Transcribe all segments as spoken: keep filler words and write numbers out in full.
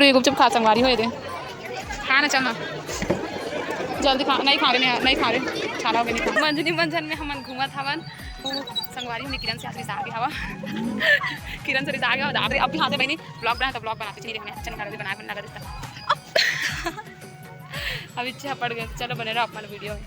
ये गुपचुप खा संगवारी हो, ये दे। खा ना, चल ना। जल्दी खा, नहीं खा रहे, नहीं, नहीं खा रहे। छाला हो गया, नहीं खा। मंजनी मंजन में हमन घूमत हवन। वो संगवारी हमने किरण से आज रिसा के हवा। किरण से रिसा के हवा। अभी, अभी हाथे बहनी vlog बना तो vlog बनाते चलिए, हमने अच्छा नहीं लगा, बनाए, बना लगा देता। अब इच्छा पड़ गया, चलो बने रहो अपन video में।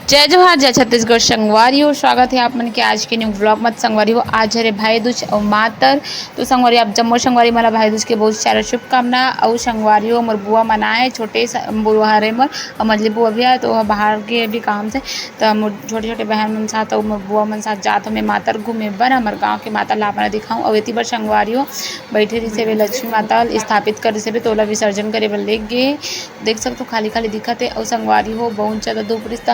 जय जोहार, जय छत्तीसगढ़ संगवारी हो, स्वागत है आप मन के आज के new vlog में। संगवारी हो, आज हरे भाई दूज और मातर, तो संगवारी आप जम्मो संगवारी मला भाई दूज के बहुत सारा शुभकामना। और संगवारी हो, मोर बुआ मन आए, छोटे स-, बुआ हरे मोर, और मझली बुआ भी आए, तो वह बाहर के भी काम से, तो मोर छोटे छोटे बहन मन साथ और मोर बुआ मन साथ जात हमें मातर घूमे बर, हमर गाँव के माता ला आप मन दिखाऊँ। और एती बर संगवारी हो, बैठे रहिसे वे लक्ष्मी माता स्थापित करे से भी तोला विसर्जन करे बर लेग गे। देख सकथो खाली खाली दिखत हे। अउ संगवारी हो, बहुत ज्यादा धूप रिस त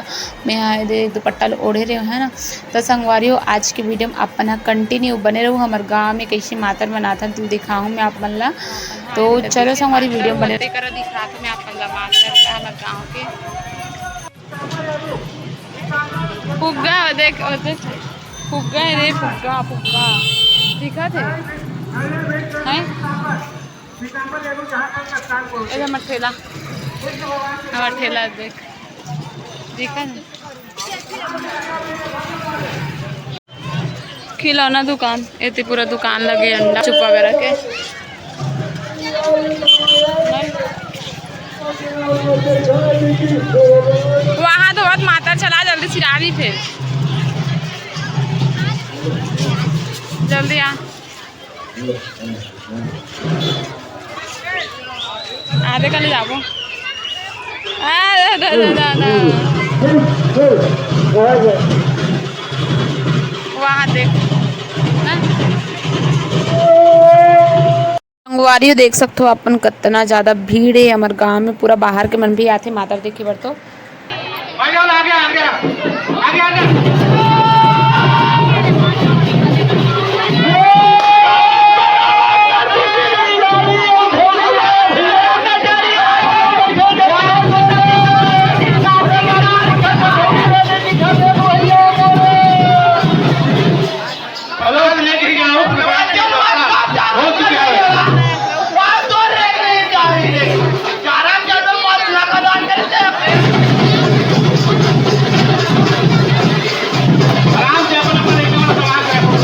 मैं हा एदे दुपट्टा ल ओढ़े रहे है ना। त संगवारी हो, आज के video में अपन ह continue बने रहू। हमर गांव में कैसे मातर मनाथन, तो दिखाहूँ मैं आप मन ला। तो चलो संगवारी, video में बने रहू। तेकरा दिखात मैं आप मन ला मातर का हमर गांव के। फुग्गा देख, ओ देख, फुग्गा है रे, फुग्गा, फुग्गा दिखत है, हैं? ए हमर ठेला, हमर ठेला देख, दिखत है। खिलौना दुकान, एती पूरा दुकान लगे, अंडा चुप वगैरह के। वहाँ तो बहुत मातर चला, जल्दी सिरानी फिर, जल्दी आ। आधे कल जाबो। आ, दा, दा, दा, दा, दा। वहाँ देख। हाँ? संगवारी हो, देख सकथो अपन, कतना ज्यादा भीड़ हे हमर गांव में। पूरा बाहर के मन भी आथे मातर देखे बर तो। भाई जान, आगे, आगे, आगे, आगे। हेलो, लेके जाओ, प्रसाद की व्यवस्था हो चुकी है। आराम से अपन अपन एक जगह सामान रखो।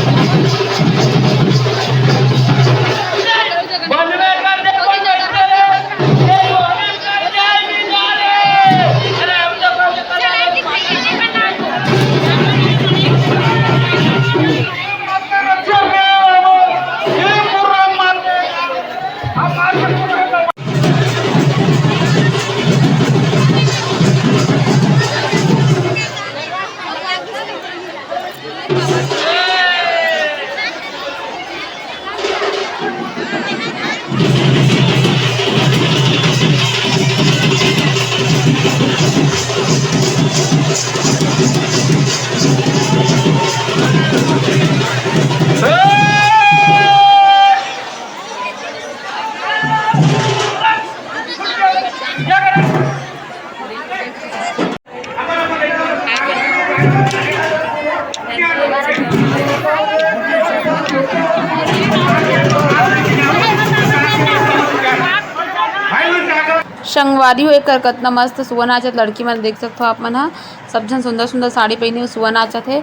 संगवारी हो, एकर कतना मस्त सुआ नाचत लड़की मन देख सकथो आप मन ह। सब झन सुंदर सुंदर साड़ी पहिने हुए सुआ नाचत हे।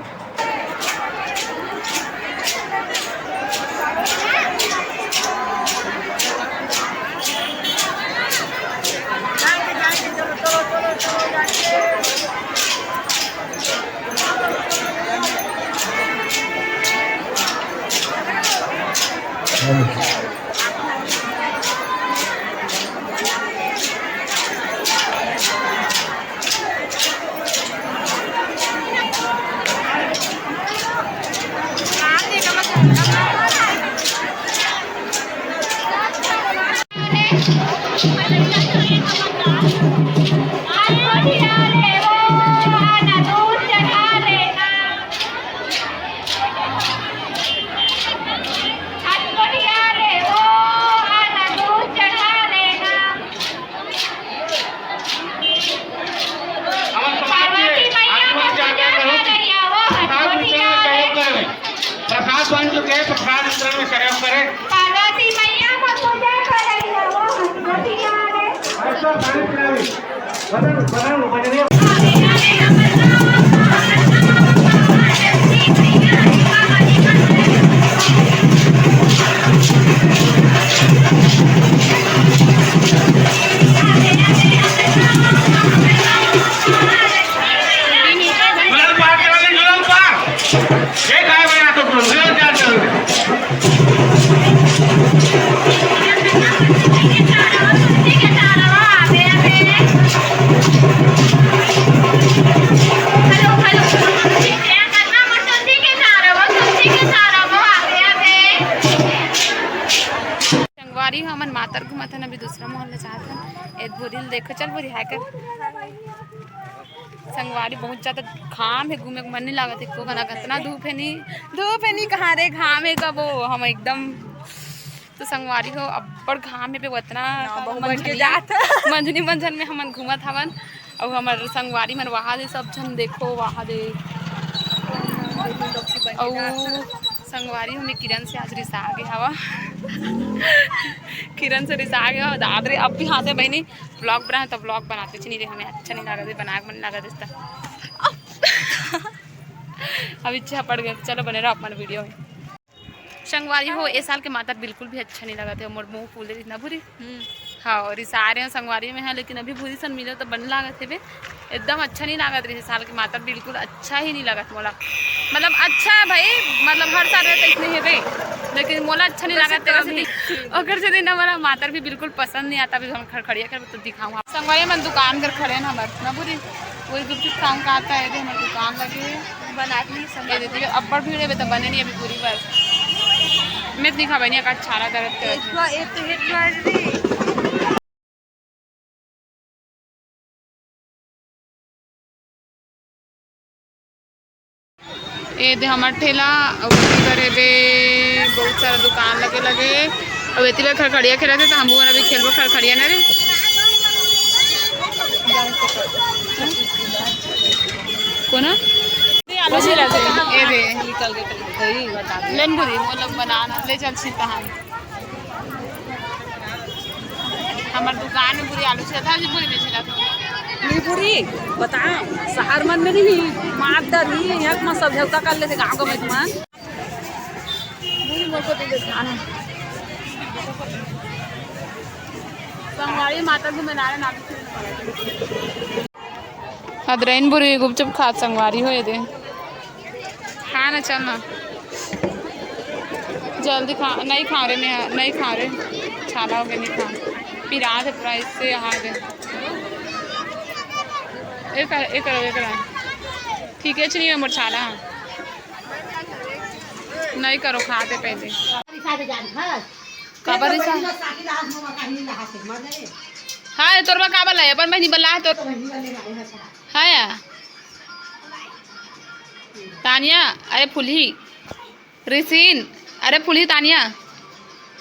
हमारे समाज के आगे बढ़ो, प्रसाद वितरण में सहयोग करें। प्रसाद बन चुके हैं, प्रसाद वितरण में सहयोग करें। पार्वती मैया को पूजा कर रही है वो। संगवारी हो, हमन मातर घूमत हन, अभी दूसरा मोहल्ला जात हन। ए बोरी ल देखो, चल बोरी हाय कर। संगवारी, बहुत ज्यादा घाम हे, घूमे के मन नहीं लागत हे, एको घना कतना धूप हे नी, धूप हे नी, कहाँ रे घाम हे कबो, हम एकदम। तो संगवारी हो, अब्बड़ घाम हे बे, उतना ना, बहुत मंझनिया, मंझनी मंझन में हमन घूमत हवन। अउ हमर संगवारी मन वहाँ दे सब झन देखो, वहाँ दे। अउ संगवारी हो, मैं किरण से आज रिसा गे हवा। किरण से रिसा गे हवा, दाद रे, अब भी हाँसे बहिनी, vlog बनाए तो vlog बनाते नहीं रे, हमें अच्छा नहीं लगा दे, बना के मन लगा दे। अब इच्छा पड़ गया, चलो बने रहो अपन video में। संगवारी हो, ए साल के मातर बिल्कुल भी अच्छा नहीं लगत हे, मोर मुंह फूले रहिस ना बोरी। हम्म। हाँ, रिसा गे हंव संगवारी में, हाँ, लेकिन अभी बोरी सन मिले तो बन लागत हे बे, एकदम अच्छा नहीं लागत रहिस ए साल के मातर, बिल्कुल अच्छा ही नहीं लगत मोला। मतलब अच्छा है भाई, मतलब हर साल रहता इसने है बे, लेकिन मोला अच्छा नहीं लागत तेरा से। ओकर से दिन हमारा मातर भी बिल्कुल पसंद नहीं आता। अभी हम खड़खड़िया कर तो दिखाऊँ आप। संगवारी मन दुकान कर खड़े हैं हमारे ना बोरी, वही गुपचुप खाऊँ का आता है, जो हमारे दुकान लगे है। बनात नहीं ये दीदी, अब्बड़ भीड़ हे बे, त बने नहीं अभी बोरी बर। मैं नहीं खावे नहीं, का छाला दर्द करत हे। एक तो, एक तो हे रे। ए दे हमर ठेला, अउ एती बर हे बे, बहुत सारा दुकान लगे लगे। अउ एती बर खड़खड़िया खेलत हे, त हमू मन अभी खेलबो खड़खड़िया ना रे। कोना? आलू छिला थे, ए दे। लेन बुरी, मोला बनाना, ले चल छिलता हम। हमर दुकान में बुरी आलू छिला था, आज बुरी नहीं छिला था। नहीं बुरी, बताएं, शहर मन में नहीं, मार डर नहीं, यहाँ के मन सब झगड़ा कर लेते गाँव के मन। बुरी मोर को दे दे खाना। संगवारी माता घूमे ना रहे ना। अदरइन बुरी गुपचुप खात संगवारी हो ये दे। खा ना, चल ना। जल्दी खा, नहीं खा रे, मैं नहीं खा रे। छाला हो गया, नहीं खा। पिरात हे पूरा इससे यहाँ दे। एक, एक करो, एक करो। ठीक है, चलिए, मोर छाला। नहीं करो, खाते पहले। काबर रिसा? हाँ, तोर बर काबर लाए? अपन बहिनी बर लाए तोर। हाँ या। तानिया, अरे फुलही। रिसिन, अरे फुलही तानिया।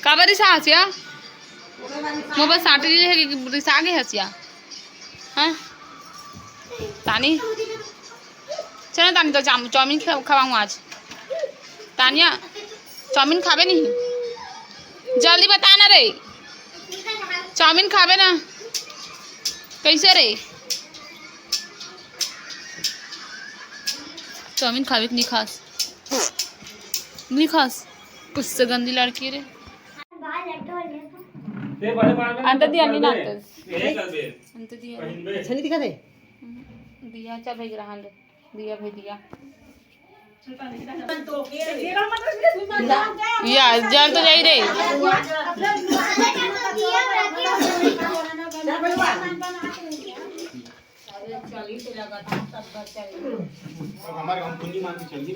काबर रिसा हसिया? मोबाइल साटी ले है कि रिसा गे हसिया? हाँ? तानी? चल ना तानी, तो चाम-, चाउमीन खिला-, खवाऊँ आज। तानिया, चाउमीन खाबे नहीं? जल्दी बता ना रे। चाउमीन खाबे ना? कैसे रे? चाउमीन खाबे कि नहीं खास? नहीं खास? उससे गंदी लड़की रे। अंत दिया नहीं ना अंत। अंत दिया। अच्छा नहीं दिखा दे। दिया, चल भाई, रहन दे। दिया भाई, दिया। या, जल तो जाई रे।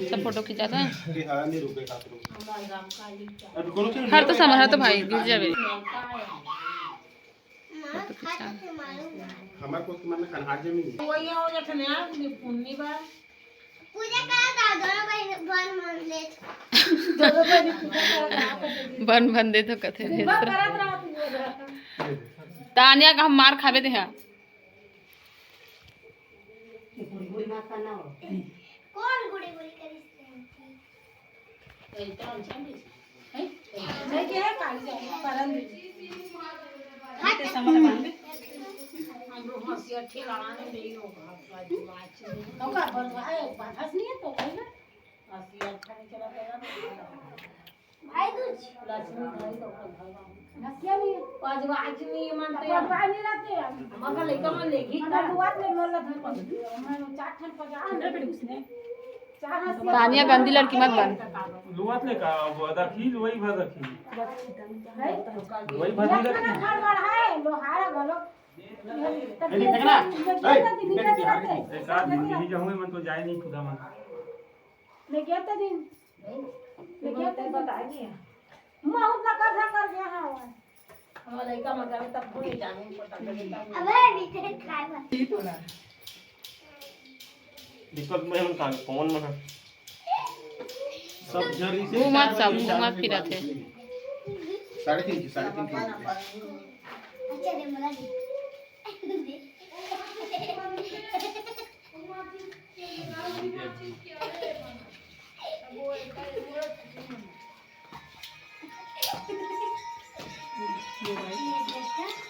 सब फोटो खिंचाता है। हर तो समझ, हर तो भाई गिर जावे। हमार को मन कन्हार जमीन। वही हो जात ना, अपनी पुन्नी बा। पूजा करा था, दोनों बहन, बहन मान ले। बन बन दे तो कथे दे। तानिया का हम मार खाबे दे हैं। कौन गुड़ी गुड़ी करिस? नहीं, के है काली जाए, परन दे। ओकर बंधवाए, बांधस नहीं है तो कहीं ना। भाई दूज। नसिया नहीं है। पजवा आज नहीं मानते हैं। पजवा नहीं रहते हैं। मगर लइका मन लेगी अगर का? दुआर ले मोला धर पकड़। मैं चार ठन पजा। अंदर बैठ उसने। तानिया गंदी लड़की मत बन। लुआत ले का, वो रखी, वही भर रखी। है? वही भर या रखी। खाना खान वाला है, लोहारा घलो। नहीं, देखना। ए, देख, देख, देख। एक आध दिन नहीं जाऊंगे, मैं तो जाए नहीं खुदा मन। ले गया तो दिन। ले गया तो बताए नहीं है। मैं उतना कर, कर गया, हाँ। हमारा लड़का मर जावे तब भूल जावे, पता नहीं। अबे, मीठे खाए बस। दीपक में हम कौन मना? सब झरी से घूमत, सब घूमत फिरत है। साढ़े तीन की, साढ़े तीन की। अच्छा रे, मला दे।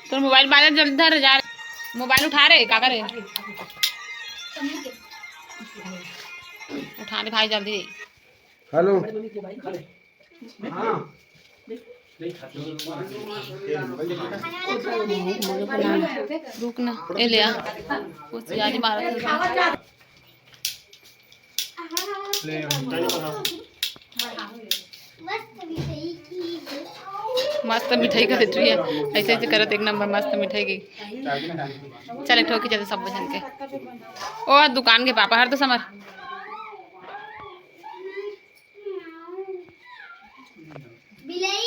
तोर मोबाइल बाजत, जल्दी धर जा। मोबाइल उठा रे, का करे? उठा रे भाई, जल्दी। हेलो। हाँ। रुक ना, ए ले आ। कुछ याद ही मारा था। मस्त मिठाई का सेट है, ऐसे ऐसे करत एक नंबर मस्त मिठाई की। चल, एक ठो खींचा दे सब जन के। ओ, दुकान के पापा हर तो समर। बिलाई।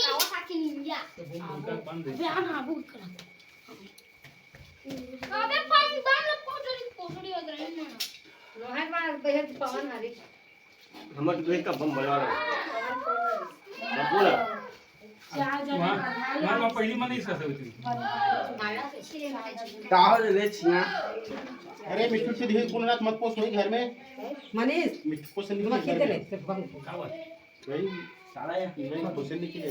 अबे, पानी डाल, कोठरी, कोठरी हो गई ना। लोहर मार, बेहद पवन हरी। हमर तो देख का बम बजा रहा है। बब्बू ना। चार जने वहाँ, का भाई वहाँ, वहाँ पहली मन नहीं कर सकती। का हो रे छिया? अरे मिट्टू से धीरे बोल रहा, मत पोस वही घर में। मनीष, मिट्टू पोस नहीं मक्खी घर दे ले, में। सिर्फ बम। का बात? वही साला ये नहीं पोस नहीं किए।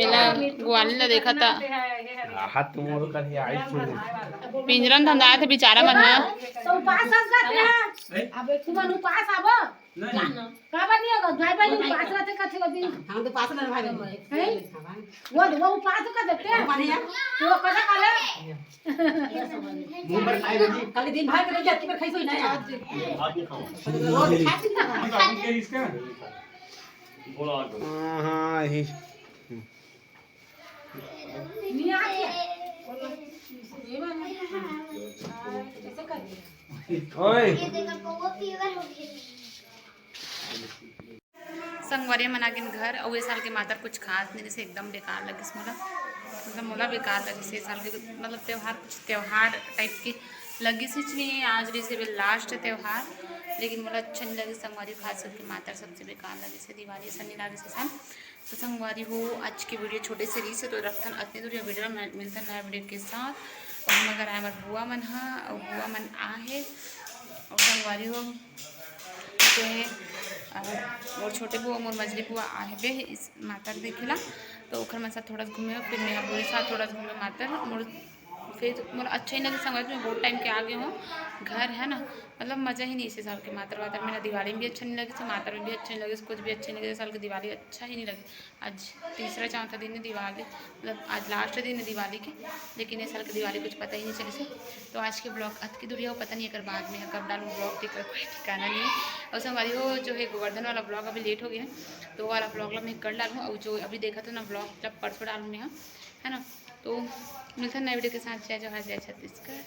एला ग्वाली ला देखा था। हाथ मोड़ कर ही आई सुन। पिंजरा में धंधाए थे बेचारा मन ह। तो उपास हस जात रहा। अब तुमन उपास आबो। नहीं। काबर नहीं होगा? भाई भाई उपास रहते कथे होती। हम तो पास में भाई भाई। हैं? वो, वो उपास कर देते हैं। हमारे यहाँ। तो वो कदा करे? मुंह पर खाए बेटी। कल दिन भर के रह जाती पर खाई सोई ना यार। आज नहीं खाऊंगा। वो खाती ना। हम तो अपन के इसका। बोला आज। हाँ, हाँ, यही। नहीं आती है। ये वाला। हाँ, ऐसे कर दिया। ओए। ये देखो, वो फीवर हो गया। संगवारी मन आगिन घर, अउ ए साल के मातर कुछ खास नहीं रहिस, एकदम बेकार लगिस मोला। मतलब मोला बेकार लगिस ए साल के, मतलब त्योहार, कुछ त्योहार टाइप के लगिस ही नहीं। आज रहिस हे लास्ट त्योहार, लेकिन मोला अच्छा नहीं लगिस संगवारी, खास करके मातर सबसे बेकार लगिस हे दिवाली, ऐसा नहीं लगिस ए साल। तो संगवारी हो, आज के वीडियो छोटे से रहिस हे, तो रखथन अतने दूर। या वीडियो में मिलथन नया वीडियो के साथ। अउ हमर घर आए हमर बुआ मन ह, अउ बुआ मन आहे। अउ संगवारी हो, तो हे, अ, मोर छोटे बुआ, मोर मझली बुआ आहे बे इस मातर देखे ला, तो ओखर मन साथ थोड़ा घूमे, फिर मेरा बुआ साथ थोड़ा घूमे मातर। मोर फिर मोला अच्छा ही नहीं लगे संगवारी, मैं बहुत टाइम के आ गए हूँ घर, है ना। मतलब मज़ा ही नहीं इस साल के मातर वातर में, ना दिवाली में भी अच्छा नहीं लगे, मातर में भी अच्छा नहीं लगे, कुछ भी अच्छा नहीं लगे। इस साल की दिवाली अच्छा ही नहीं लगे। आज तीसरा चौथा दिन है दिवाली, मतलब आज लास्ट दिन है दिवाली के, लेकिन इस साल की दिवाली कुछ पता ही नहीं चले से। तो आज के ब्लॉग अतकी दूर हो, पता नहीं अगर बाद में कब डालूँ ब्लॉग के, कोई ठिकाना नहीं है। और संगवारी हो, जो है गोवर्धन वाला ब्लॉग अभी लेट हो गया है, तो वो वाला ब्लॉग मैं कर डालूँ। और जो अभी देखा था ना ब्लॉग, जब परसों डालूँ मैं, है ना। तो मिलते हैं नए वीडियो के साथ। जय जोहार, जय छत्तीसगढ़।